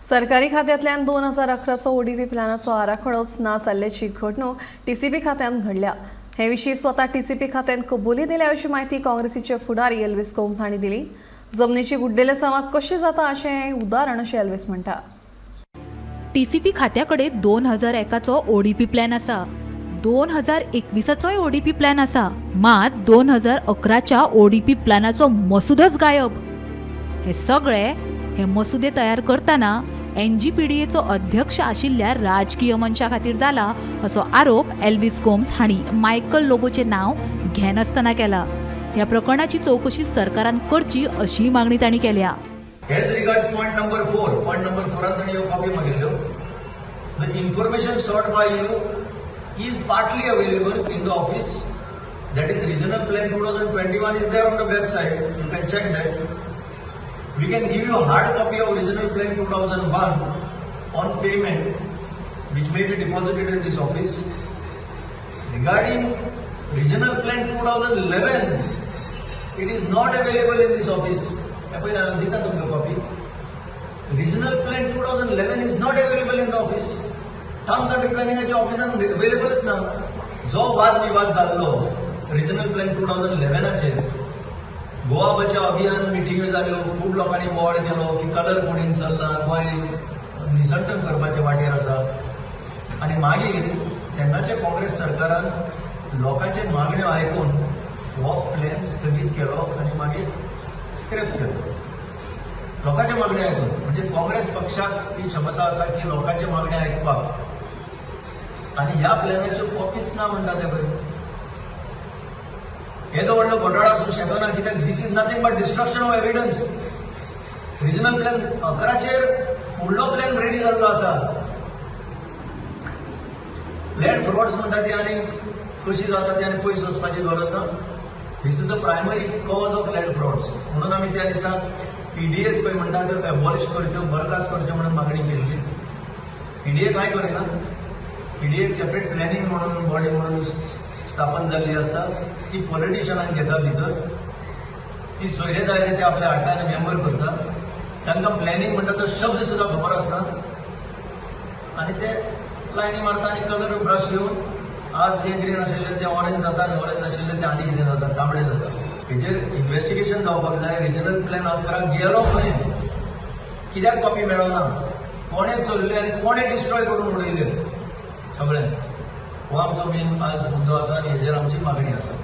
सरकारी खात्यांतल्यान 2011चो ओडीपी प्लॅनाचो आराखडोच ना जाल्ल्याची घडणूक टीसीपी खात्यांत घडल्या. हे विशीं स्वता टीसीपी खात्यान कबुली दिल्या अशी म्हायती काँग्रेसीचे फुडारी एल्विस गोम्स हांणी दिली. जमनीची गुड्डेले सवा कशी जाता अशें हें उदाहरण अशें एल्विस म्हणटा. टीसीपी खात्याकडे 2001चो ओडीपी प्लॅन आसा, 2021चोय ओडीपी प्लॅन आसा, मात 2011च्या ओडीपी प्लॅनाचो मसुदोच गायब. हे सगळे हे मसुदे तयार करतना एनजीपीडीएचो अध्यक्ष आशिल्ल्या राजकीय मनशा खातीर जाला असो आरोप एल्विस गोम्स हांणी मायकल लोबोचें नांव घेनासतना केला. ह्या प्रकरणाची चवकशी सरकारान करची अशीय मागणी तांणी केल्या. As regards point number 4, point number 4 तांणी ह्यो copy मागिल्ल्यो. The information sought by you is partly available in the office. That is, regional plan 2021 is there on the website. You can check that. We can give you a hard copy of regional plan 2001 on payment, which may be deposited in this office. Regarding regional plan 2011, it is not available in this office. हे पळय, हांव दिता तुमकां copy. Regional plan 2011 is not available in the office. Town country प्लॅनिंगाच्या ऑफिसान अवेलेबलच ना. जो वाद विवाद जाल्लो रिजनल प्लॅन 2011चेर, गोवा बचाव अभियान मिटिंग्यो जाल्यो, खूब लोकांनी बोवाळ केलो की कलर कोडींग चल्लां, गोंय निसंटन करपाचे वाटेर आसा. आनी मागीर तेन्नाचे काँग्रेस सरकारान लोकांचे मागण्यो आयकून हो प्लॅन स्थगीत केलो आनी मागीर स्क्रॅप केलो. लोकांचे मागणे आयकून म्हणजे काँग्रेस पक्षाक ती क्षमता आसा की लोकांचे मागणे आयकपाक. आनी ह्या प्लॅनाच्यो कॉपीच ना म्हणटा ते पळय. येदो व्हडलो घोटाळो आसूंक शकना, कित्याक this is nothing but destruction of evidence. Regional plan 11चेर फुडलो प्लॅन रेडी जाल्लो आसा. लँड फ्रॉड्स म्हणटा ती आनी कशी जाता ती आनी पयस वचपाची गरज ना. This is the primary cause of land frauds. म्हणून आमी त्या दिसा पीडीएस पळय म्हणटा त्यो एबॉलिश करच्यो, बरखास्त करच्यो म्हणून मागणी केल्ली. पीडीए काय करिना. पीडीए एक सेपरेट प्लॅनिंग म्हणून बॉडी म्हणून स्थापन जाल्ली आसता. ती पॉलिटिशियनांक घेता भितर, ती सोयरे दायरे ते आपल्या हाडटा आनी मेंबर करता. तांकां प्लॅनिंग म्हणटा तो शब्द सुद्दां खबर आसना आनी ते लायनी मारता आनी कलर ब्रश घेवन आज जे ग्रीन आशिल्ले ते ऑरेंज जाता आनी ऑरेंज आशिल्ले ते आनी कितें जाता, तांबडे जाता. हेजेर इन्व्हेस्टिगेशन जावपाक जाय. रिजनल प्लॅन 11 गेलो खंय? कित्याक कॉपी मेळना? कोणें चोरले आनी कोणें डिस्ट्रॉय करून उडयले सगळें? हो आमचो मेन आज मुद्दो आसा आनी हेजेर आमची मागणी आसा.